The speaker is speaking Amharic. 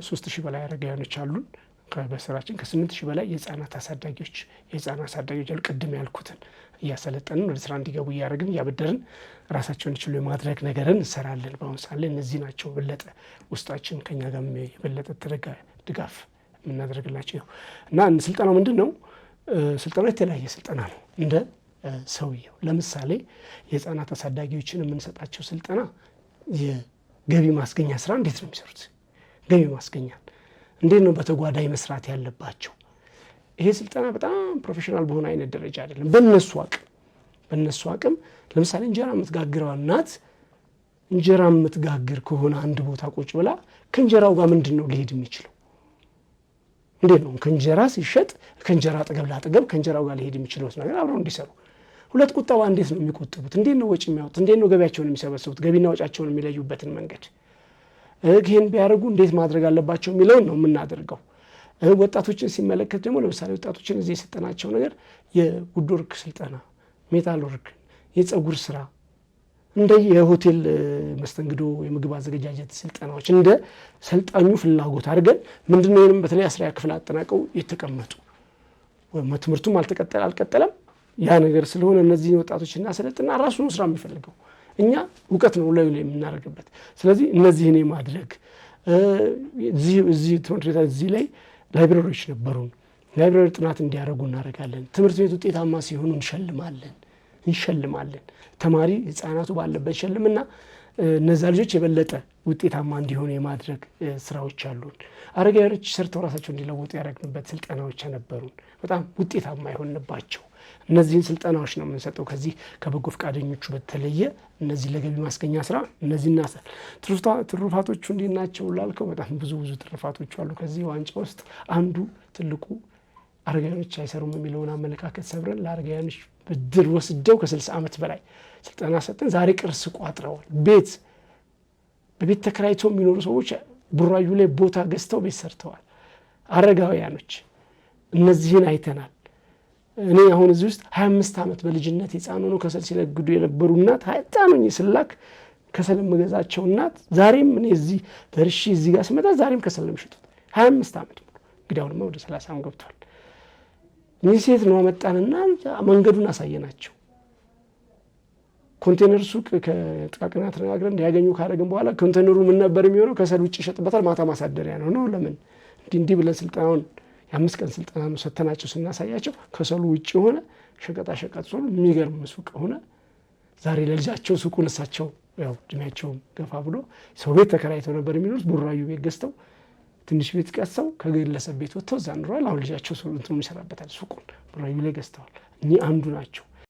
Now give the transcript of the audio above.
3000 በላይ አረጋውያኖች አሉን። በስራችን ከ8000 በላይ የህፃናት አሳዳጊዎች አሉ። ቅድም ያልኩትን እያሰለጠንን ወደ ስራ እንዲገቡ እያደረግን፣ እያበደርን፣ ራሳቸውን እንዲችሉ የማድረግ ነገርን እንሰራለን። በአሁኑ ሰዓት ላይ እነዚህ ናቸው የበለጠ ውስጣችን ከኛ ጋር የበለጠ ድጋፍ የምናደርግላቸው። እና ስልጠናው ምንድን ነው? ስልጠናው የተለያየ ስልጠና ነው እንደ ሰውየው። ለምሳሌ የህፃናት አሳዳጊዎችን የምንሰጣቸው ስልጠና የገቢ ማስገኛ ስራ እንዴት ነው የሚሰሩት? ገቢ ማስገኛ እንዴት ነው በተጓዳኝ መስራት ያለባቸው? ይሄ ስልጠና በጣም professional በሆነ አይነት ደረጃ አይደለም። በእነሱ አቅም ለምሳሌ እንጀራ የምትጋግረው እናት እንጀራ የምትጋግር ከሆነ አንድ ቦታ ቁጭ ብላ ከእንጀራው ጋር ምንድን ነው ሊሄድ የሚችለው? እንዴት ነው ከእንጀራ ሲሸጥ ከእንጀራ አጠገብ ለአጠገብ ከእንጀራው ጋር ሊሄድ የሚችለው ነገር አብረው እንዲሰሩ። ሁለት፣ ቁጠባ እንዴት ነው የሚቆጥቡት? እንዴት ነው ወጪ የሚያወጡት? እንዴት ነው ገቢያቸውን የሚሰበስቡት? ገቢና ወጫቸውን የሚለዩበትን መንገድ፣ ይህን ቢያደርጉ እንዴት ማድረግ አለባቸው የሚለውን ነው የምናደርገው። ወጣቶችን ሲመለከት ደግሞ ለምሳሌ ወጣቶችን እዚህ የሰጠናቸው ነገር የ wood work ስልጠና፣ metal work፣ የፀጉር ስራ፣ እንደ የሆቴል መስተንግዶ፣ የምግብ አዘገጃጀት ስልጠናዎች እንደ ሰልጣኙ ፍላጎት አድርገን ምንድነው ይህንም በተለይ 10ኛ ክፍል አጠናቀው የተቀመጡ፣ ትምህርቱም አልቀጠለም፣ ያ ነገር ስለሆነ እነዚህ ወጣቶች እናሰለጥና ራሱ ነው ስራ የሚፈልገው፣ እኛ እውቀት ነው ላይ የምናደርግበት። ስለዚህ እነዚህን የማድረግ እዚህ ትምህርት ቤት እዚህ ላይ library ዎች ነበሩን። Library ጥናት እንዲያደርጉ እናደርጋለን። ትምህርት ቤት ውጤታማ ሲሆኑ እንሸልማለን። ተማሪ ህፃናቱ ባለበት ሸልምና እነዛ ልጆች የበለጠ ውጤታማ እንዲሆኑ የማድረግ ስራዎች አሉን። አረጋውያኖች ሰርተው ራሳቸው እንዲለወጡ ያደረግንበት ስልጠናዎች ነበሩን። በጣም ውጤታማ የሆንባቸው እነዚህን ስልጠናዎች ነው የምንሰጠው። ከዚህ ከበጎ ፈቃደኞቹ በተለየ እነዚህ ለገቢ ማስገኛ ስራ እነዚህ ናቸው። ትሩፋቶቹ እንዴት ናቸው ላልከው በጣም ብዙ ብዙ ትሩፋቶቹ አሉ። ከዚህ ዋንጫ ውስጥ አንዱ ትልቁ አረጋውያኖች አይሰሩም የሚለውን አመለካከት ሰብረን ለአረጋውያኖች ብድር ወስደው ከ60 ዓመት በላይ ስልጠና ሰጠን። ዛሬ ቅርስ ቋጥረዋል። ቤት በቤት ተከራይተው የሚኖሩ ሰዎች ቡራዩ ላይ ቦታ ገዝተው ቤት ሰርተዋል። አረጋውያኖች እነዚህን አይተናል። እኔ አሁን እዚህ ውስጥ 25 ዓመት በልጅነት ሕፃን ሆኖ ከሰል ሲነግዱ የነበሩ እናት፣ ሕፃን ሆኜ ስላክ ከሰል የምገዛቸው እናት፣ ዛሬም እኔ እዚህ ደርሼ እዚህ ጋር ስመጣ ዛሬም ከሰል ነው የሚሸጡት። 25 ዓመት ሙሉ፣ እንግዲህ አሁንማ ወደ 30ም ገብቷል። እኚህ ሴት ነው አመጣንና መንገዱን አሳየናቸው። ኮንቴነር ሱቅ ከጥቃቅና ተነጋግረን እንዲያገኙ ካደረግን በኋላ ኮንቴነሩ ምን ነበር የሚሆነው? ከሰል ውጭ ይሸጥበታል፣ ማታ ማሳደሪያ ነው ነው ለምን እንዲህ እንዲህ ብለን ስልጠናውን፣ የ5 ቀን ስልጠና ነው፣ ሰተናቸው ስናሳያቸው ከሰሉ ውጭ የሆነ ሸቀጣ ሸቀጥ ሆኖ የሚገርም ሱቅ ሆነ። ዛሬ ለልጃቸው ሱቁን እሳቸው ያው እድሜያቸውም ገፋ ብሎ ሰው ቤት ተከራይተው ነበር የሚኖሩት። ቡራዩ ቤት ገዝተው፣ ትንሽ ቤት ገዝተው፣ ከግለሰብ ቤት ወጥተው እዛ ኑረዋል። አሁን ልጃቸው እንትኑ ይሰራበታል፣ ሱቁን ቡራዩ ላይ ገዝተዋል። እኚህ አንዱ ናቸው።